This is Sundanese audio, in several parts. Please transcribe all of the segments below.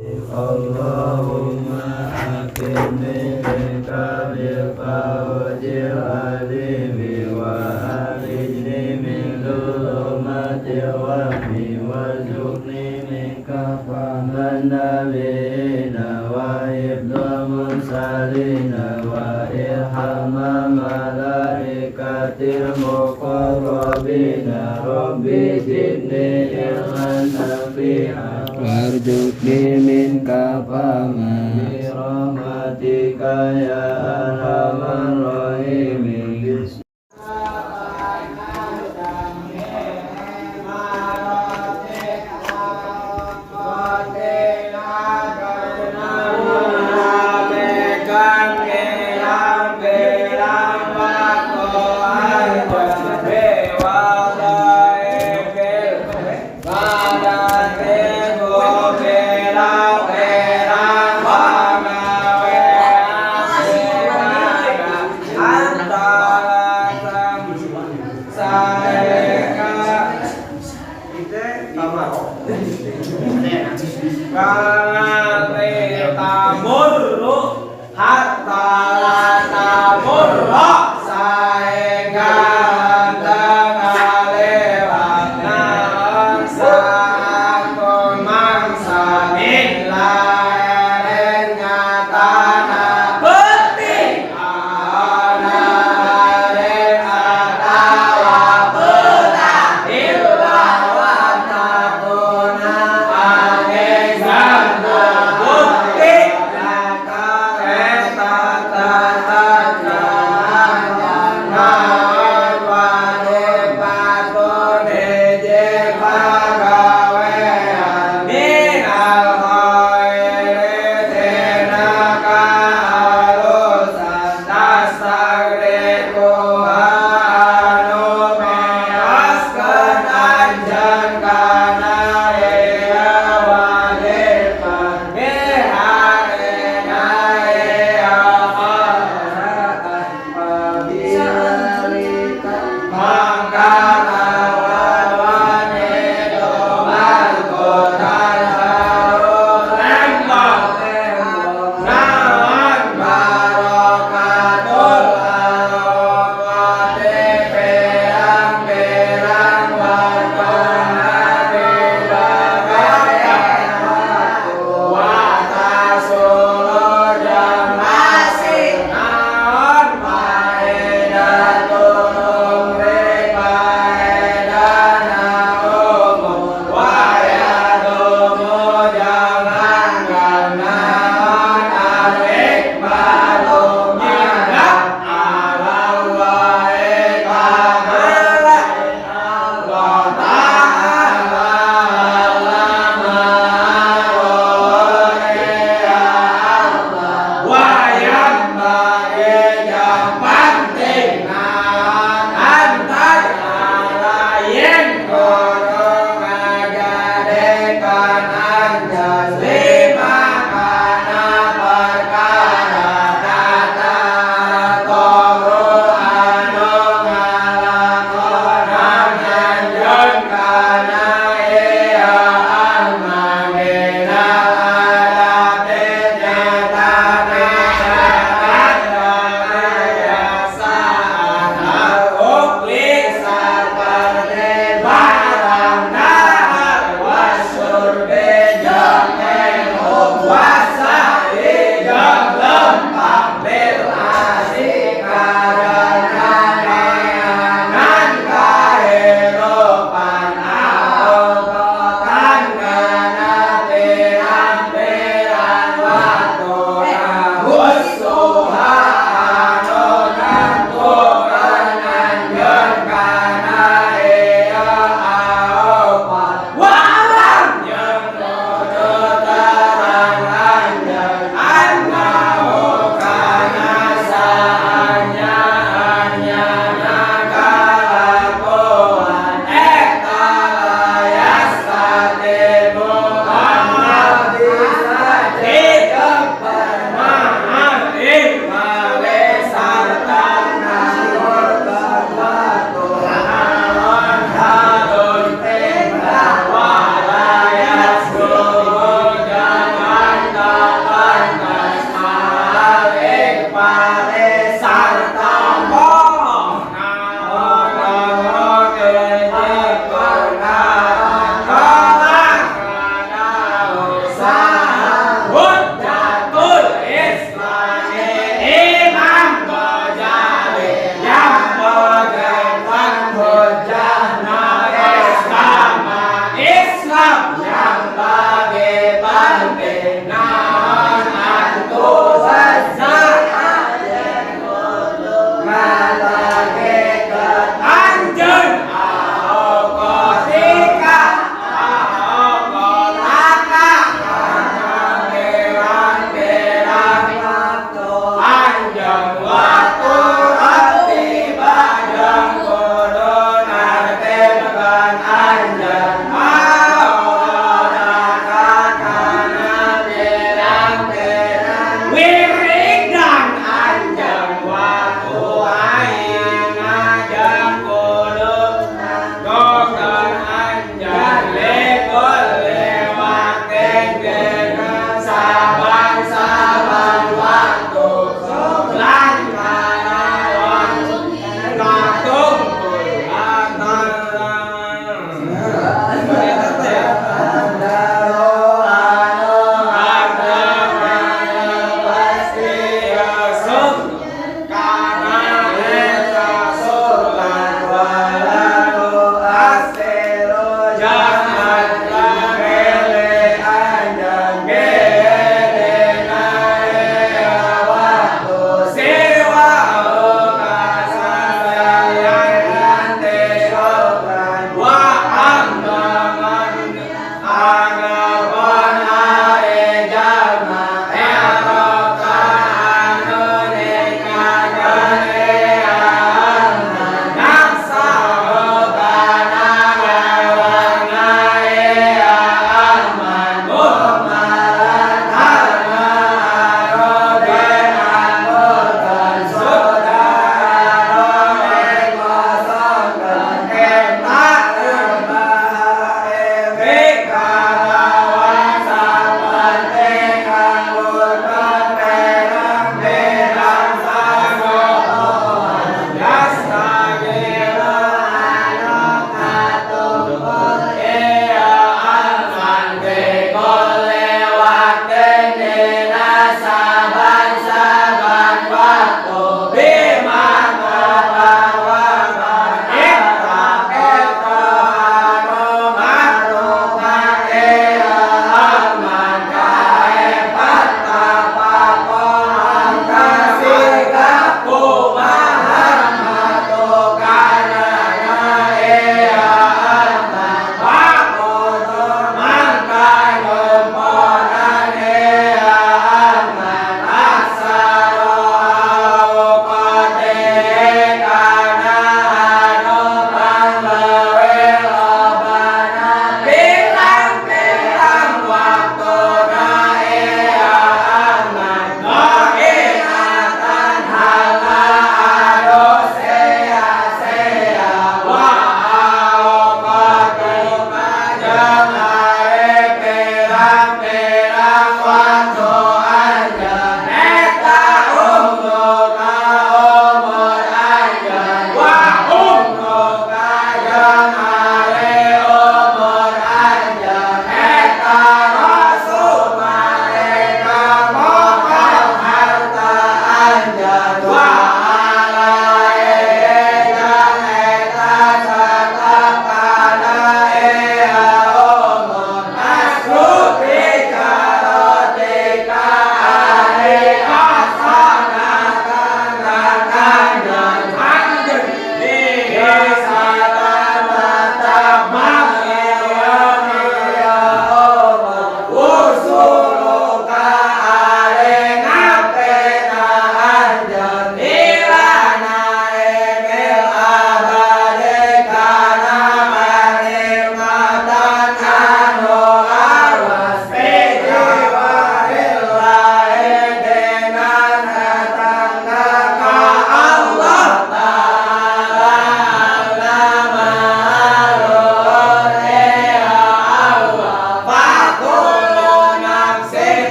Allahumma akrimni minka bil fawzil alimi wa akhrijni min dhulumatil wahmi warzuqni minka fahman nabiyina wa hifdha mursalina wa irhama malaikatil muqarrabina rabbi zidni ilman nafi'a warzuqni minka fahman bi rahmatika ya arhamar rahimin.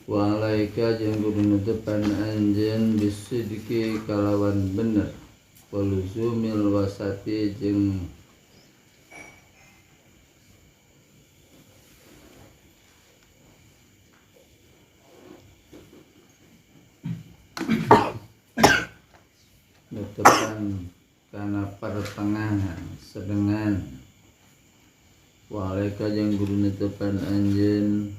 Wa alaika jeung kudu netepan anjeun bisidqi kalawan bener waluzumil wasati jeung netepan kana pertengahan sedengan. Wa alaika jeung kudu netepan anjeun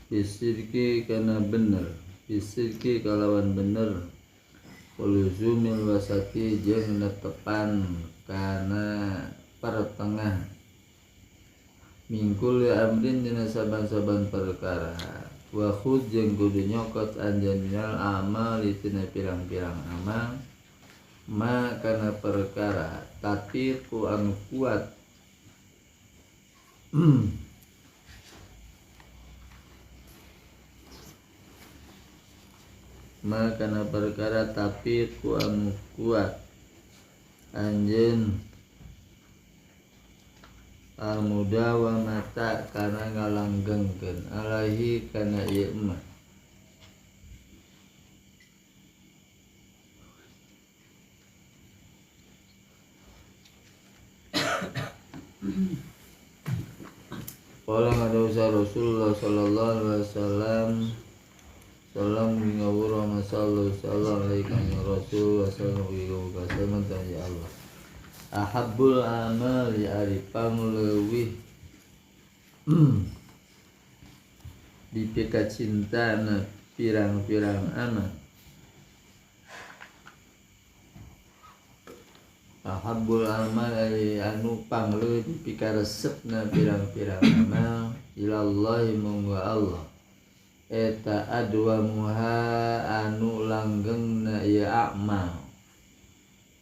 bisidqi kana bener, bisidqi kalawan bener, waluzumil wasati jeung netepan kana pertengahan, mingkul amrin dina saban-saban perkara. Wa khudz jeung kudu nyokot anjeun minal amali tina pirang-pirang amal ma kana perkara tatiqu anu kuat ma kana perkara tapi ku anu kuat anjeun al mudawamata kana ngalanggengkeun alaihi kana ieu mah. Qala ngadausa Rasulullah sallallahu alaihi wasallam salam ngawura masallu sallallahu alaihi wa rasul wa sallam wa sallam ya Allah. Ahabbul amali ari pangleuwih dipika cintana pirang-pirang amal. Ahabbul amal ari anu pangleuwih dipika resepna pirang-pirang amal ilallahi mungga Allah. Eta adwamuha anu langgengna ieu amal.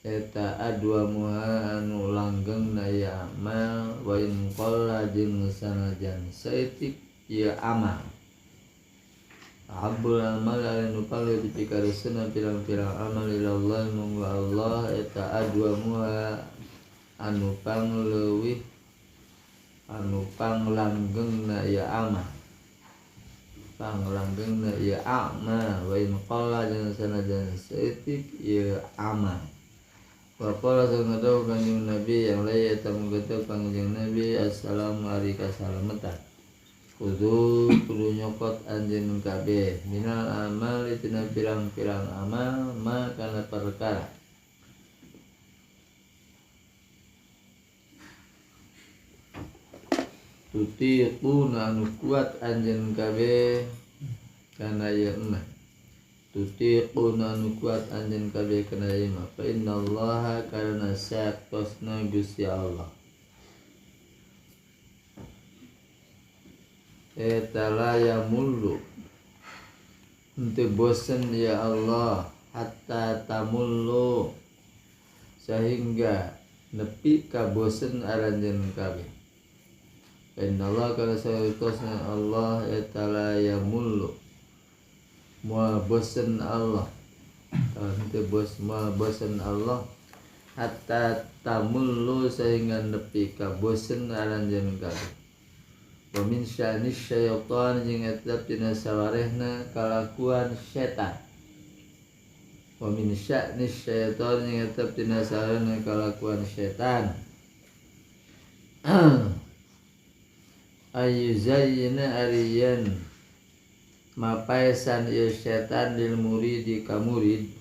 Eta adwamuha anu langgengna ieu amal wa in qalla jeung sanajan saeutik ieu amal. Ahabbul amal anu paling dipikaresena pirang-pirang amal ilallah mungga Allah eta adwamuha anu pangleuwih anu panglanggengna ieu amal. Panglanggengna ieu amal wa in qalla jeung sanajan saeutik ieu amal. Wa qala sangadau kanjeng Nabi yang lain eta munggateuk kanjeng Nabi assalamu alaikum salamatan. Kudu kudu nyokot anjeun kabeh minal amali tina pirang-pirang amal ma kana perkara tutiquna anu kuat anjeun kabeh kana ieu mah. Tutiquna anu kuat anjeun kabeh kana ieu mah fa innallaha karna saktosna Gusti Allah eta la yamullu henteu bosen ya Allah hatta tamullu sehingga nepi ka bosen aranjeun kabeh. Innallaha kana saktosna Allah eta la yamullu moal bosen Allah henteu bos moal bosen Allah hatta tamullu sehingga nepi ka bosen aranjeun kabeh. Wa min sya'ni syaitan jeung eta tina sawarehna kalakuan setan. Wa min sya'ni syaitan jeung eta tina sawarehna kalakuan setan. Ayyuzayyina ariyan mapaesan ieu setan lil muridi ka murid.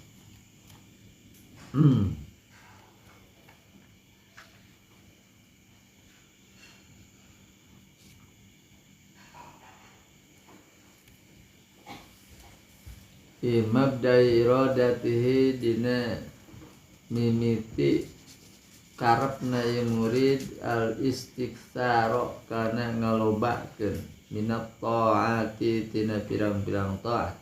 Fi mabda'i iradatihi dina mimiti karepna ieu murid al istiksaro kana ngalobakeun minat taati tina pirang-pirang taat.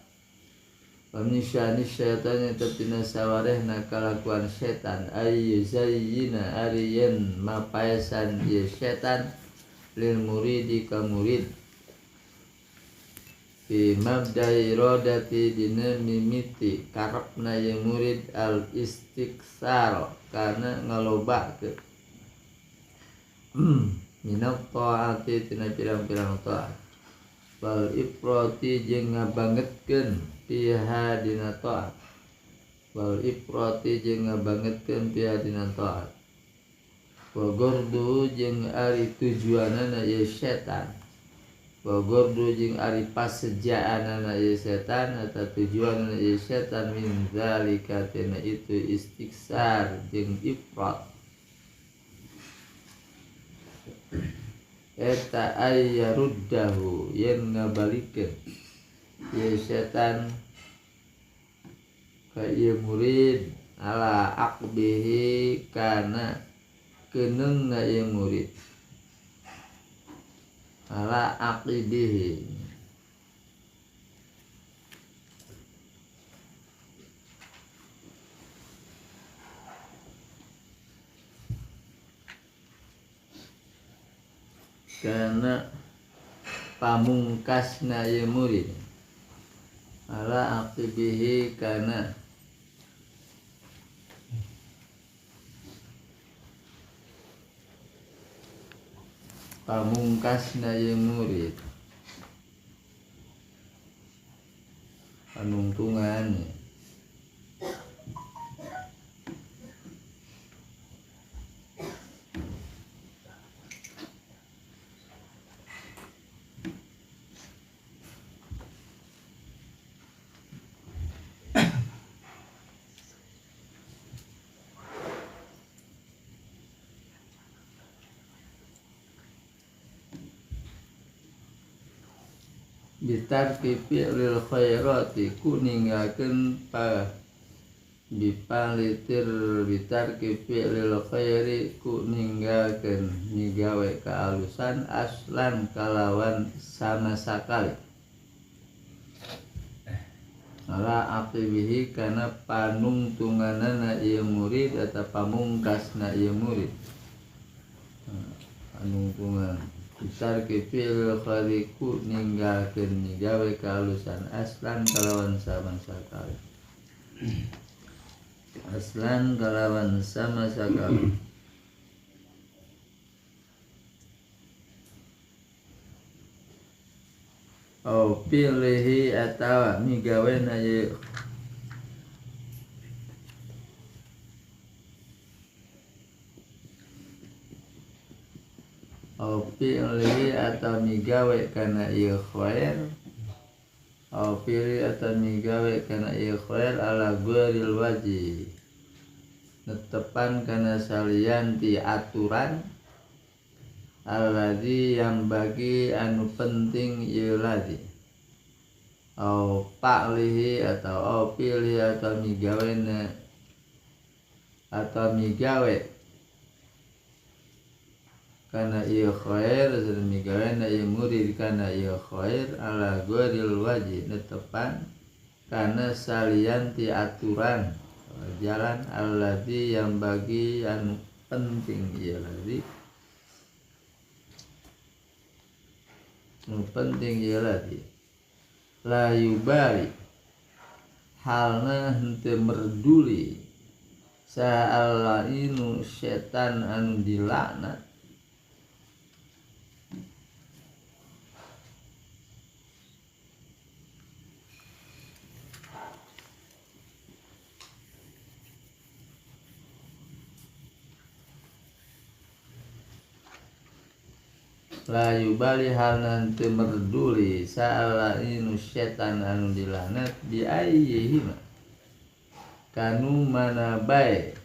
Wa min sya'ni syaitan eta tina sawarehna kalakuan setan ayyuzayyina ariyan mapaesan ieu setan lil muridi ka murid. Fi mabda'i iradati dina mimiti karepna ieu murid al istiksar kana ngalobakeun Minat taati tina pirang-pirang taat wal ifrati jeung ngabangetkeun piha dina taat wal ifrati jeung ngabangetkeun piha dina taat wa gordu jeung ari tujuanana ieu setan wa gordu jeung ari pasejaanana ieu setan atawa tujuanana ieu setan min zalika tina itu istiksar jeung ifrat eta ayyaruddahu yen ngabalikeun ieu setan ka ieu murid ala aqbihi kana keuneungna ieu murid ala aqibihi kana pamungkasna ieu murid ala aqibihi kana pamungkasna ieu murid panungtungan bitarki fi'lil khairati ku ninggalkeun pa bipalitir bitarki fi'lil khairi ku ninggalkeun migawe kaalusan aslan kalawan sama sakali ala aqibihi kana panungtunganana ieu murid atau pamungkasna ieu murid panungtungan bitarki fi'lil khairi ku ninggalkeun migawe kaalusan aslan kalawan sama sakali aslan kalawan sama sakali au pilihi atawa migawena ieu au fi'lihi atau migawe kana ieu khair au fi'li atau migawe kana ieu khair ala ghairil wajib netepan kana salian ti aturan alladzi yang bagi anu penting ieu ladzi au fa'lihi atau au fi'lihi atau migawena atau migawe kana ieu khair sareng migawena ieu murid kana ieu khair ala ghairil wajib netepan kana salian ti aturan jalan alladzi yang bagi anu penting ieu ladzi nu penting ieu ladzi la yubali halna henteu merduli sa'alainu setan anu dilaknat la yubali halna henteu merduli sa'alainu setan anu dilaknat bi ayyihima kanu mana bae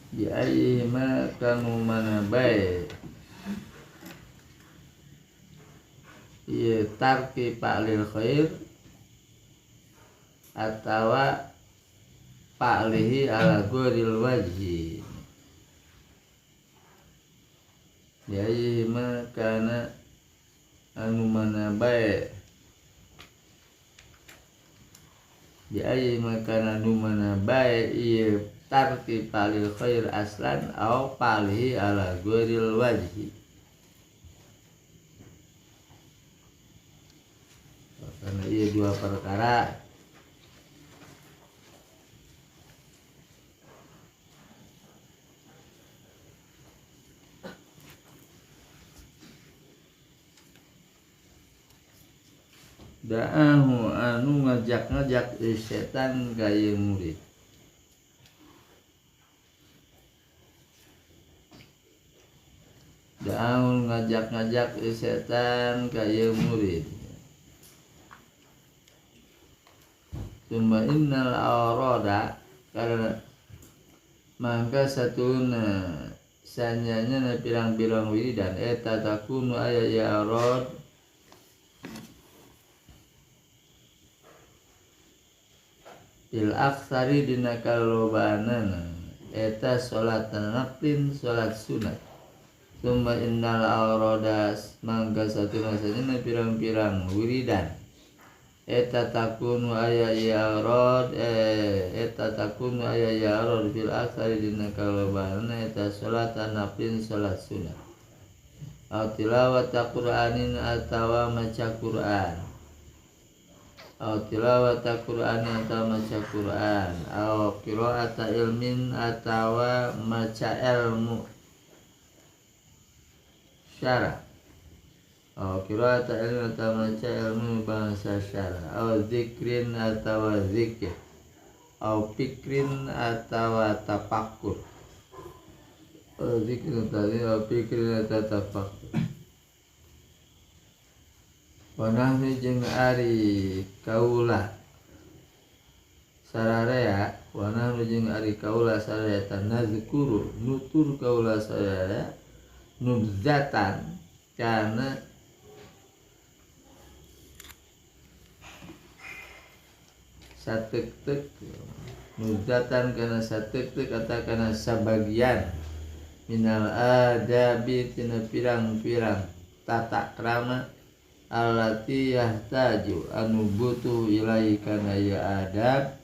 bi ayyihima kanu mana bae ieu tarki fa'lil khair atawa fa'lihi ala ghairil wajhi ya ma kana anu mana bae ya ma kana anu mana bae ieu tarki palil khair aslan au palihi ala ghairil wajhi. Karena iya dua perkara da'ahu anu ngajak-ngajak setan ka ieu murid. Da'ahu ngajak-ngajak setan ka ieu murid. Tsumma innal awrada karena mangka satuna sanyanya pirang-pirang wiridan eta takunu aya ya aurad bil aksari dina kalobaanana eta salat naflin salat sunat. Tsumma innal awrada mangka satuna sanyana pirang-pirang wiridan eta takunu aya ya aurad eta takunu aya ya aurad bil aksari dina kalobaanana eta salat naflin salat sunat au tilawat Qur'anin atawa maca Qur'an au tilawat Qur'an atawa maca Qur'an au qira'ata ilmin atawa maca ilmu syara au qira'ata ilmin atawa maca ilmu bangsa syara au zikrin atawa zikir au pikrin atawa tafakur au zikrin atawa pikrin atawa tafakur. Wanahnu jeung ari kaula sararea wanahnu jeung ari kaula sararea tanazkuru nutur kaula sararea nubzatan kana sateuk-teuk nubzatan kana sateuk-teuk atawa kana sabagian minal adabi tina pirang-pirang tata krama allati yahtaju anu butuh ilai kana ieu adab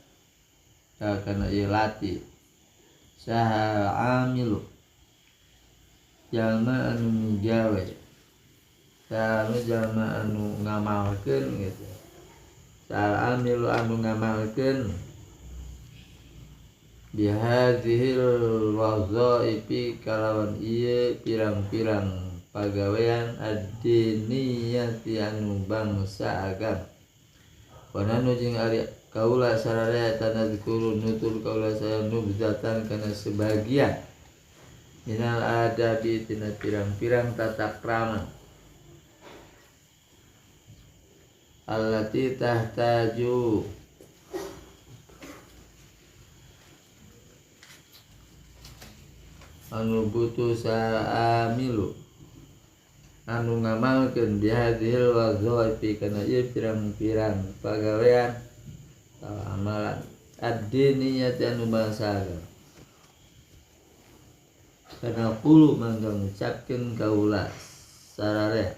kana ieu lati saha amilu jalma anu migawe jalma anu ngamalkeun gitu saha amilu anu ngamalkeun bihadzihil wazaifi kalawan ieu pirang-pirang pagawean ad-diniyati anu bangsa agama. Wananu jeung ari kaula sararea tanadzkuru nutur kaula sararea nubzatan kana sebagian minal adabi tina pirang-pirang tata krama allati tahtaju anu butuh sa'amilu anu ngamalkeun bihadzihil wazaifi kana ieu pirang-pirang pagawean atawa amalan ad-diniyati anu bangsa agama. Kana qulu mangga ngucapkeun kaula sararea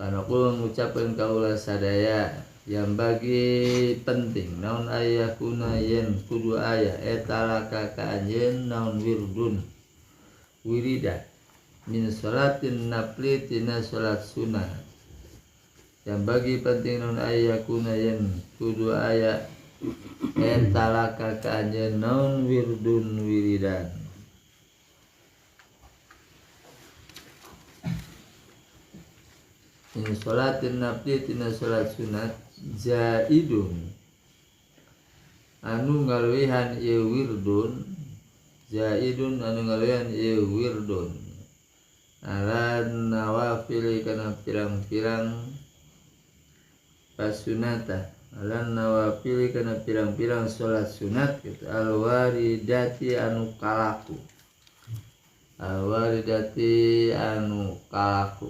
kana qulu ngucapkeun kaula sadaya yang bagi penting naon aya kuna yen kudu aya eta laka ka anjeun naon wirdun wiridan min sholatin nafli tina sholat sunnah. Yang bagi penting non aya kuna yen kudu aya eta laka ka anjeun naon wirdun wiridan. Min sholatin nafli tina sholat sunat zaidun anu ngaluwihan ieu wirdun zaidun anu ngaluwihan ieu wirdun ala nawafili kana pirang-pirang pasunata ala nawafili kana pirang-pirang salat sunat gitu alwaridati anu kalaku alwaridati anu kalaku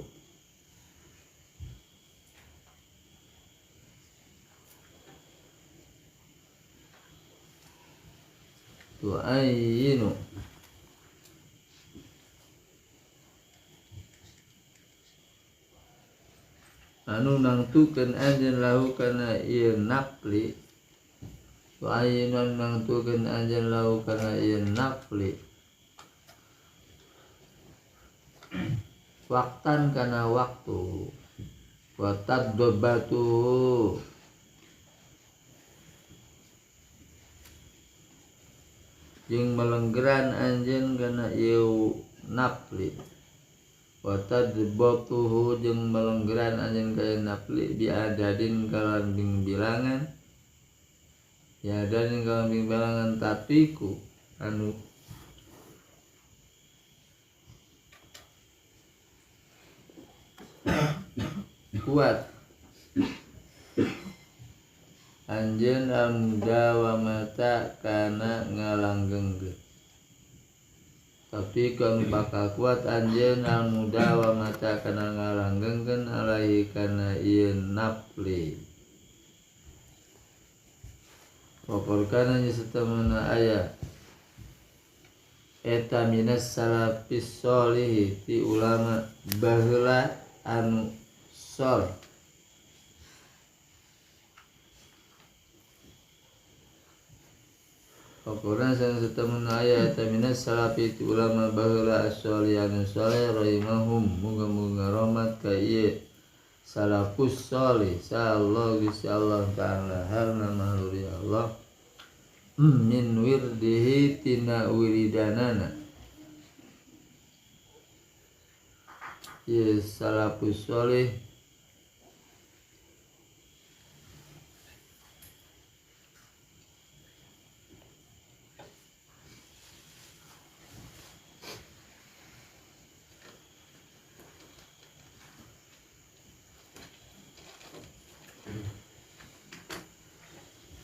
tu'ayyinu anu nangtukeun anjeun lahu kana ieu nafli Tu'ayinan nangtukeun anjeun lahu kana ieu nafli waktan kana waktu wa tadbatu jeung melenggeran anjeun kana ieu nafli wa tadbatuhu jeung melenggeran anjeun kana nafli biadadin kalawan bilangan ya dan kalau bilangan tatiku anu kuat anjeun al-mudawamata kana ngalanggengkeun tapi kan bakal kuat anjeun al-mudawamata kana ngalanggengkeun alaihi kana ieu nafli. Wakorkana nyesetemana aya eta minas salafis solihi ti ulama baheula anu soleh. Wakorkana nyesetemana aya eta minas salafi ti ulama baheula as-solih anu soleh rahimahum muga-muga rahmat ka ieu salafus solih sallallahu gusti Allah ta'ala harna mahluri Allah min wirdihi tina wiridanana ye salafus solih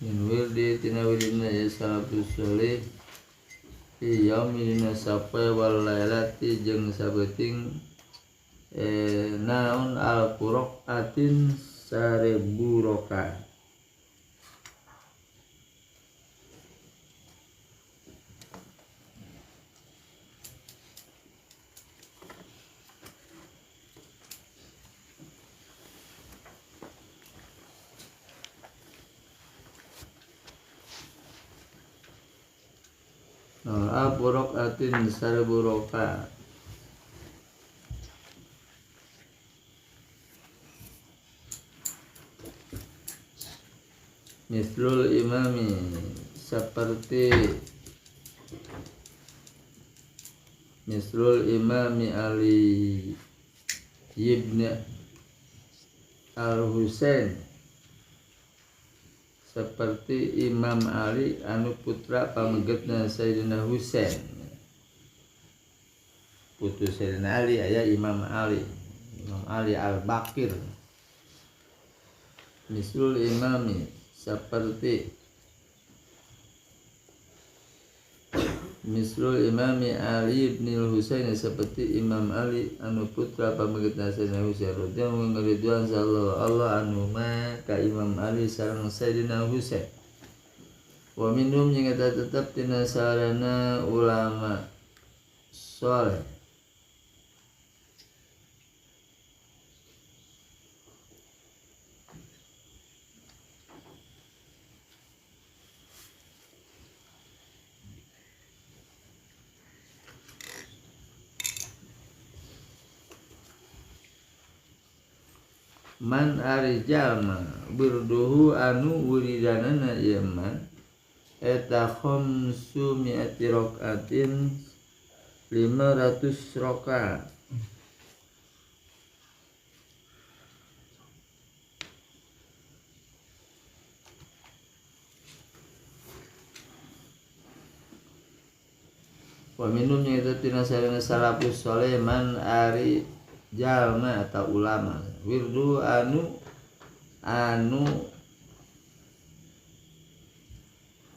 min wirdi tina wiridna ya salafus solih fi yaumi dina sapoe wal lailati jeung sabeuting naon al qura'atin 1000 rakaat. Al rakatin 1000 rakaat. Mislul imami seperti mislul imami Ali ibn Al-Husain seperti Imam Ali anu putra pamegetna Sayyidina Husain. Putu Sayyidina Ali aya Imam Ali, Imam Ali Al-Baqir. Mislul imami seperti mislul imami Ali ibn Husain seperti Imam Ali anu putra pamegetna Sayyidina Husain radhiyallahu anhu sallallahu Allah anu ma ka Imam Ali sareng Sayyidina Husain. Wa minhum jeung eta tetep tina sarana ulama saleh man ari jalma birduhu anu wiridanana ieu man eta khamsu mi'ati rakaatin 500 rakaat. Wa minhum nyata tina sarana salafus saleh man ari jalma atau ulama wirdu anu anu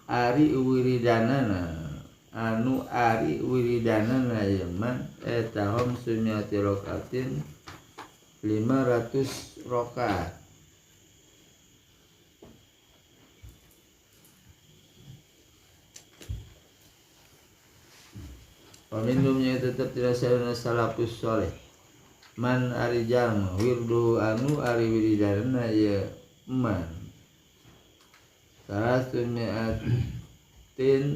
ari wiridanana anu ari wiridanana ieu man eta khamsumi'ati rakaatin 500 rakaat. Wa minhum tetap tidak sarana salafus saleh man ari jalma wirdu anu ari wiridanana ieu man 300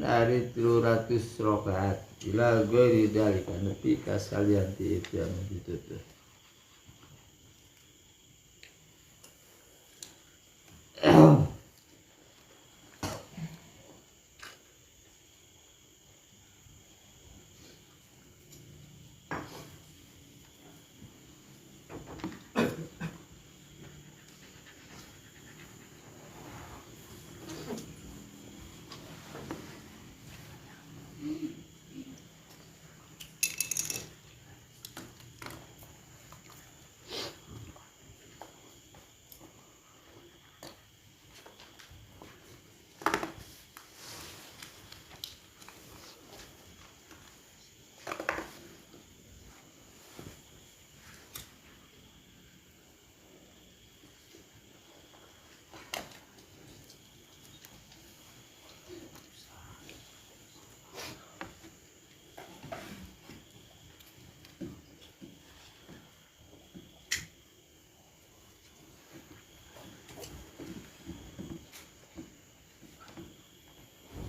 ari 300 rakaat ila ghairi dalika nepi ka salian ti itu anu ditutup.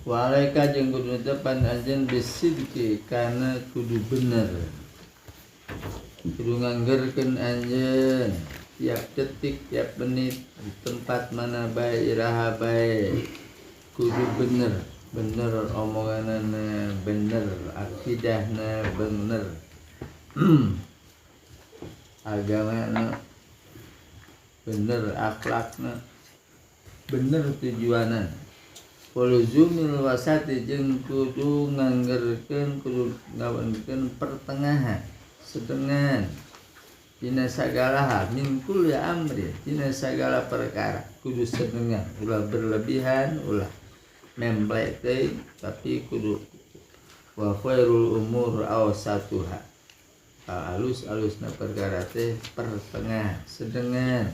Walaika jeung kudu netepan anjeun bisidqi kana kudu bener. Kudu nganggerkeun anjeun tiap detik, tiap menit, di tempat mana bae, iraha bae. Kudu bener, bener omonganana, bener akidahna, bener agamana, bener akhlakna, bener tujuanana. Waluzumil wasati jeung kudu nganggerkeun, kudu ngawenkeun pertengahan, sedengan dina sagala hal, min kulli amrin, dina sagala perkara kudu sedengan, ulah berlebihan, ulah memblek teh, tapi kudu wa khairul umur awsatuha. Alus-alusna perkara teh pertengahan, sedengan.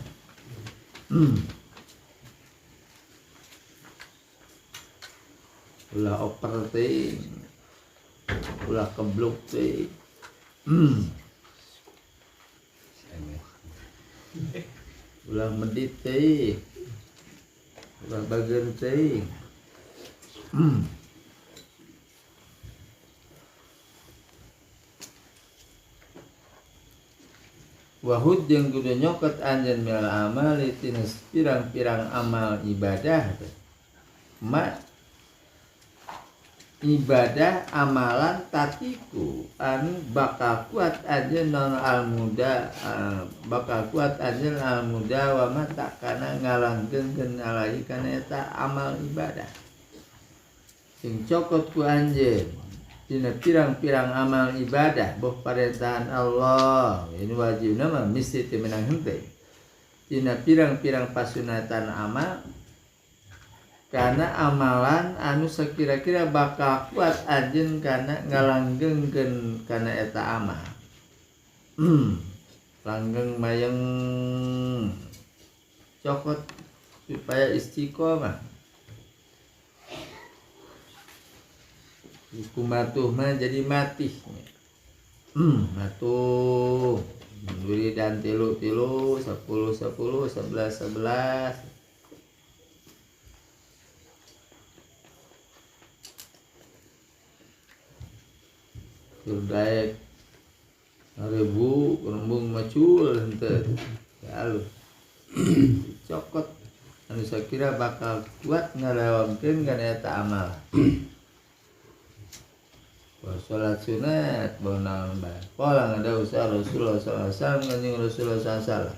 Ulah oper teh, ulah kebluk teh. Ulah medit teh, ulah bager teh. Wahud jeung kudu nyokot anjeun mil amali tina pirang-pirang amal ibadah teh. Ma ibadah amalan tatiku anu bakal kuat anjeun non al muda, bakal kuat anjeun al muda wa ma takana ngalanggengkeun alai kana eta amal ibadah. Sing cokot ku anjeun dina pirang-pirang amal ibadah boh parentahan Allah ini wajibna mah mesti teu meunang henteu. Dina pirang-pirang pasunatan amal karena amalan anu sekira-kira bakal kuat anjeun kana ngalanggengkeun kana eta amal. Langgeng mayeng cokot supaya istiqomah. Kumatuh mah jadi matih. Matuh wiridan tilu-tilu, 10-10, 11-11. Daek ribu rembung macul henteu alus cokot anu sakira bakal kuat ngalewamkeun kana eta amal. Salat sunat boh naon bae. Pola ngada usaha Rasulullah sallallahu alaihi wasallam kanjeng Rasulullah sallallahu alaihi wasallam.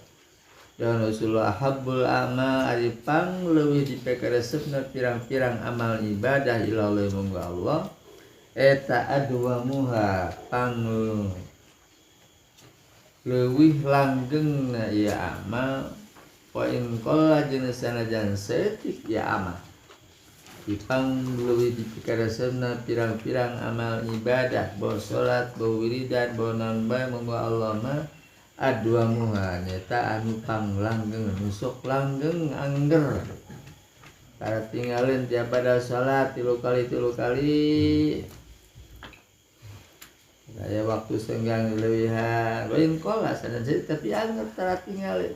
Dan Rasulullah habbul amal ari pang leuwih dipekaresepna pirang-pirang amal ibadah ilallah munggu Allah. Eta adwamuha pang leuwih langgengna ieu amal wa in qalla jeung sanajan saeutik ieu amal. Ipang leuwih dipikaresepna pirang-pirang amal ibadah boh salat boh wiridan boh naon bae munggu Allah mah adwamuha nyata anu pang langgeng nusuk langgeng angger. Tara tinggalin tiap pada salat tilu kali Aya waktu senggang leuwihan lain kola sanes tapi angger tara tinggalin.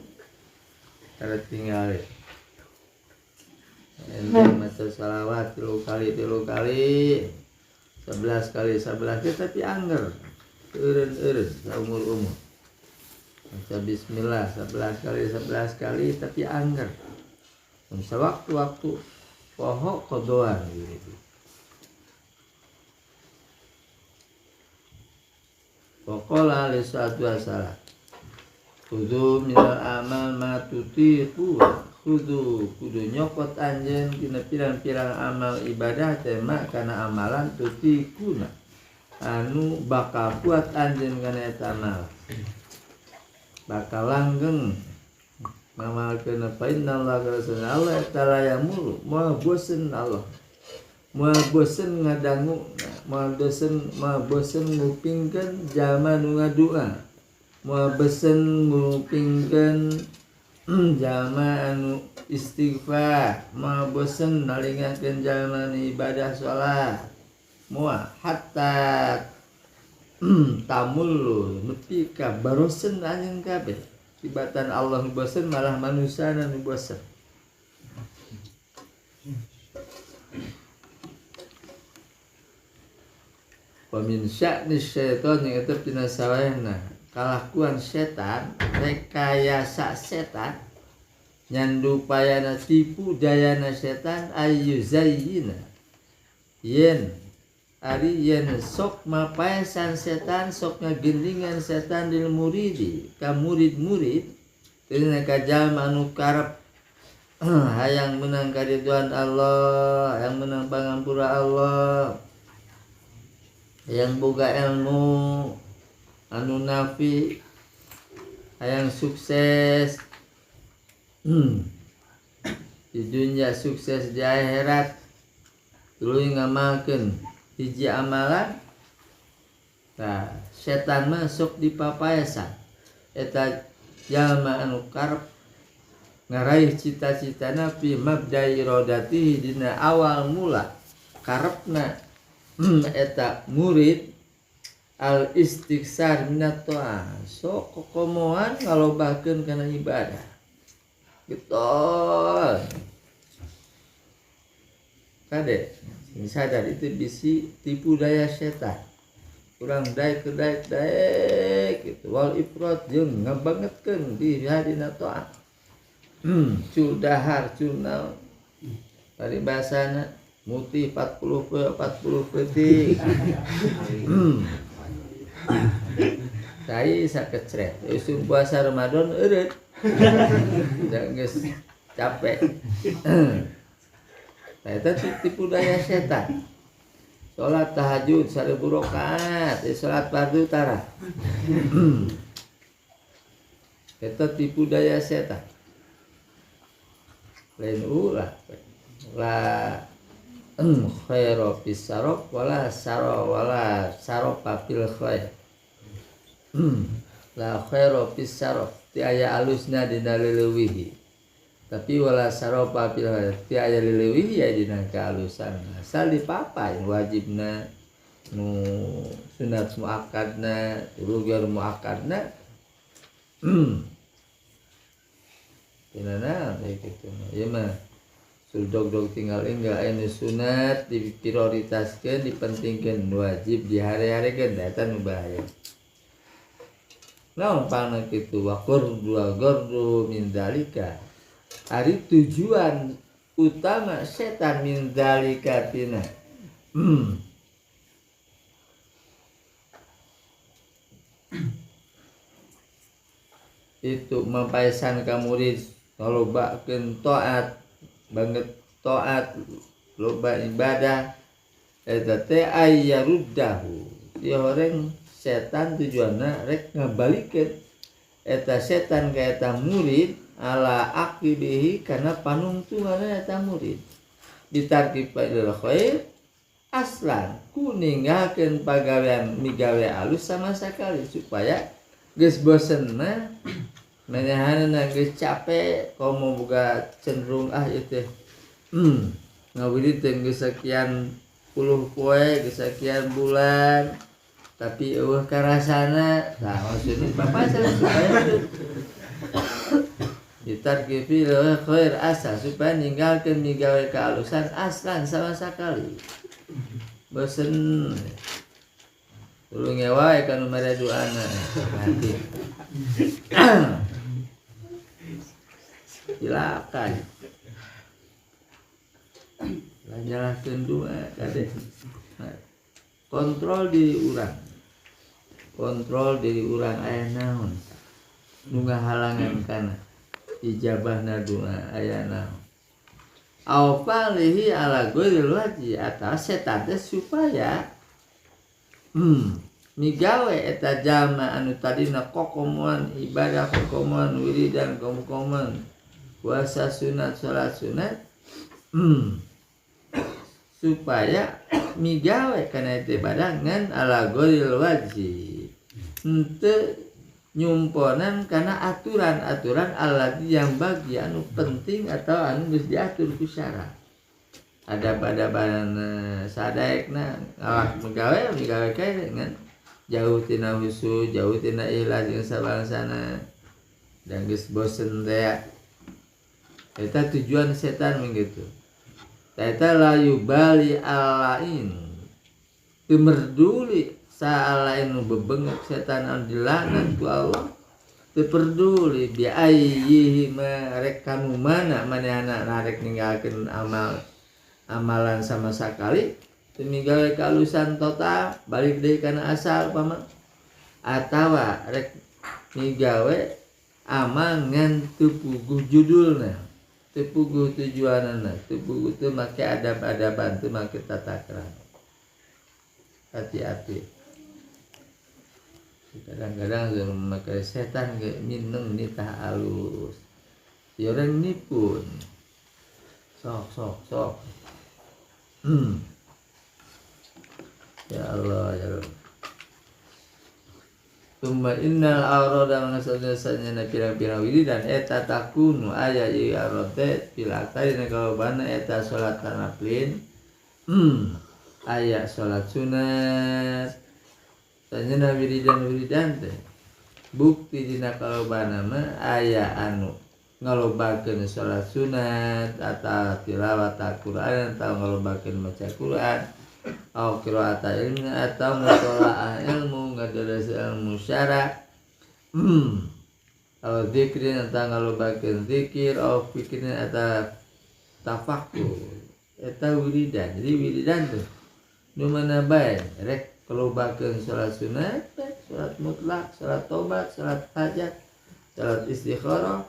Tara tinggalin. Ente maca salawat 3 kali 3 kali 11 kali 11 ge tapi angger eureun-eureun saumur-umur. Maca bismillah 11 kali 11 kali tapi angger. Mun sawaktu-waktu poho kodoan gitu. Waqala alaihi salatu wassalam khudhu minal amal ma tutiqu khudhu kudu nyokot anjeun tina pirang-pirang amal ibadah teh ma kana amalan tutiquna anu bakal kuat anjeun kana eta amal bakal langgeng ngamalkeun fa innallaha Allah ta'ala yamuru moal bosen Allah moal bosen ngadangu moal bosen ngupingkeun jalma nu ngadua moal bosen ngupingkeun jalma anu istighfar moal bosen nalingakeun jalma nu ibadah salat moal hatta tamullu nepi ka barosen anjeun kabeh tibatan Allah nu bosen malah manusiana nu bosen. Wa min sya'ni syaitan yang itu tina sawehna kalakuan setan rekayasa setan nyandupayana tipu dayana setan ayyuzayyina yen ari yen sok mapaesan setan sok ngagendingan setan lil muridi ka murid-murid dina ka jalma anu karep hayang menang karidhoan Allah hayang menang pangampura Allah hayang boga ilmu anu nafi hayang sukses di dunia sukses di akhirat tuluy ngamalkeun hiji amalan nah setan masuk di papaesan eta jalma anu karep ngaraih cita-citana fi mabda'i iradatihi dina awal mula karepna eta murid al istighsar minat ta'ah sok kokomoan ngalobahkeun kana ibadah getol kade sing sadar itu bisi tipu daya setan kurang daek daek daek gitu wal ifrat jeung ngabangetkeun di hadina ta'ah cul dahar cul naon paribasana mutih 40 40 peuting tai sakecret usum puasa Ramadan eureut geus capek. Nah, itu tipu daya setan. Salat tahajud 1000 rakaat, salat fardu tara. Itu tipu daya setan. Lain ulah. La khairu fis saraf wala sara wala sarafa fil khair. La khairu fis saraf ti aya alusna dina leuwihi. Tapi wala saropa fil ti aya leuwih ya dina kaalusan asal dipapai wajibna nu sunat muakkadna rugar muakkadna tina kitu ieu mah suldog-dog tinggal enggal anu sunat diprioritaskeun dipentingkeun wajib dihare-harekeun eta nu bahaya. Naon pangna kitu waqur dua gordu min zalika. Ari tujuan utama setan min zalika tina itu mampaesan ka murid ngalobakeun taat banget taat loba ibadah eta teh ayyaruddahu ieu horeng setan tujuanna rek ngabalikeun eta setan ka eta murid ala aqibihi kana panungtunganna eta murid ditarkib fa'il khair aslan ku ninggalkeun pagawean migawe alus sama sakali supaya geus bosen mah manahanna geus capek komo boga cenderung ah ieu teh ngawirid teh geus sakian puluh poe geus sakian bulan tapi eueuh karasana tah maksudna bapak supaya Ditarki fil khair asal supaya ninggalkeun migawe kaalusan aslan sama sakali. Bosen tulung wae kanu mere doana mati. Silakan. Lah nyalahkeun doa kade. Kontrol diri urang. Kontrol diri urang aya naon? Nu ngahalangan kana ijabahna doa aya naon? Au falihi ala ghairil wajhi atas setan teh supaya migawe eta jalma anu tadina kokomoan ibadah kokomoan wiridan kokomoan puasa sunat salat sunat supaya migawe kana eta ibadah ngan ala ghairil wajhi henteu nyumponan karena aturan-aturan alat yang bagi anu penting atau anu geus diatur ku syara. Ada pada sadaekna ngalah megawe migawe kae ngan jauh tina husu, jauh tina ikhlas jeung sabangsana. Dan geus bosen teh. Eta tujuan setan begitu. Eta la yubali alain. Teu merduli saalain bebengek setan anu dilaknat ku Allah teu peduli bi ayyihi ma rek kanu mana manehna rek ninggalkeun amal amalan sama sakali teu migawe kaalusan total balik deui kana asal pama atawa rek migawe amal ngan teu puguh judulna teu puguh tujuanana teu puguh teu make adab-adaban teu make tata krama. Hati-hati. Kadang-kadang memakai setan ge mineng nitah alus. Ya orang nipu. Sok sok sok. Ya Allah ya Allah. Tsumma innal awrada mangasana pirang-pirang wiridan eta takunu aya ieu awrad teh pilakari kalobana eta salat tanaflin. Aya salat sunat. Tanyana wiridan-wiridan teh bukti dina kalobana mah aya anu ngalobakeun salat sunat atau tilawat Al-Qur'an atau ngalobakeun maca Qur'an atau qiraat ilmi atau mutolaah ilmu ngadaras ilmu syara atau zikrin atau ngalobakeun zikir atau fikirin atau tafakur eta wiridan. Jadi wiridan tuh nu mana bae rek kelobakeun salat sunat, salat mutlak, salat tobat, salat hajat, salat istikharah,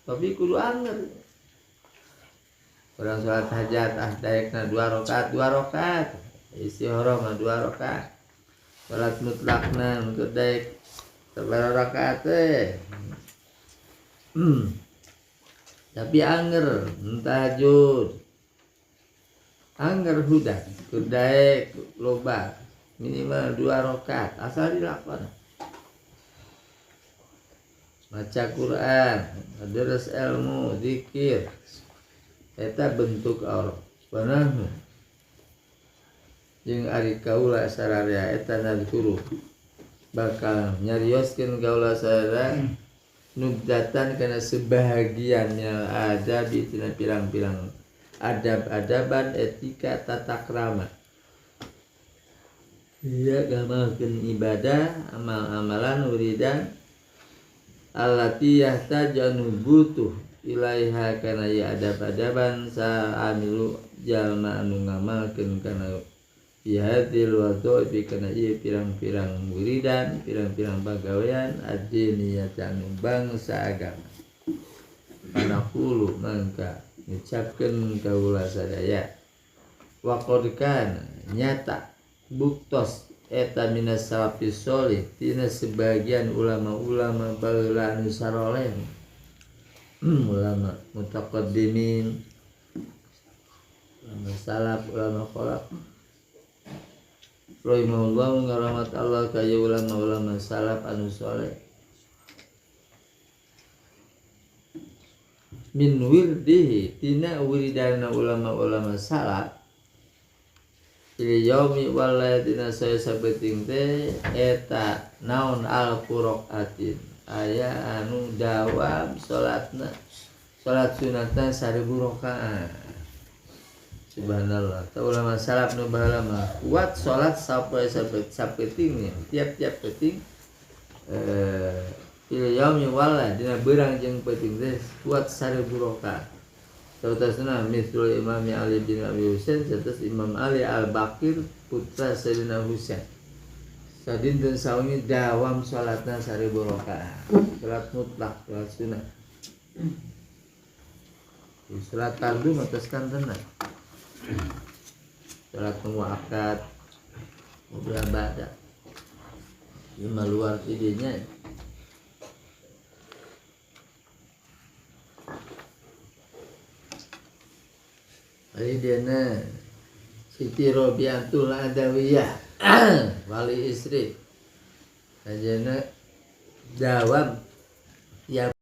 tapi kudu anger. Urang salat hajat ah daekna 2 rakaat, 2 rakaat, istikharah mah 2 rakaat. Salat mutlakna untuk daek sabaraha rakaat teh. Tapi anger tahajud. Anger huda, kudu daek loba. Minimal 2 rakaat asal dilakon. Baca Quran, deres ilmu, zikir. Eta bentuk Allah. Banahnu jeung ari kaula sararea eta nadkuru. Bakal nyarioskeun kaula sararea nubdatan kana sebahagiannya ada di tina pirang-pirang adab-adaban etika tata krama. Iya ngamalkeun ibadah, amal-amalan wiridan allati yahtajanu butuh ilaiha kana ya adab-adaban sa'amilu jalma anu ngamalkeun kana bihadil wadha'i kana ieu pirang-pirang wiridan, pirang-pirang pagawean ad-diniyah anu bangsa agama. Panaqulu mangka ngucapkeun kaula sadaya waqad kana nyata buktos eta minas salafis sholih tina sebagian ulama-ulama baheula anu saroleh ulama mutaqaddimin ulama salaf ulama khalaf rahimahullah ngaramat Allah ka ulama-ulama salaf anu soleh min wirdihi tina wiridana ulama-ulama salaf ili yaumi walayatina saya sabeting teh eta naon al quraatin aya anu dawam salatna Salat sunatna 1000 rakaat. Subhanallah. Tah ulama salaf nu baheula mah kuat salat sampai sapetingnya, tiap-tiap peting fil yaumi wala dina beurang jeung peuting teh kuat 1000 rakaat. Sautasna mithlul Imam Ali bin Abi Husain, satas Imam Ali Al-Baqir putra Sayyidina Husain. Sadinten sawengi dawam salatna 1000 rakaat. Salat mutlak, salat sunah. Salat fardu mah tos kantenan. Salat muakkad qobliyah ba'da. Ieu mah luar ti dinya. Ari dina Siti Robiatul Adawiyah wali istri. Anjeunna jawab tiap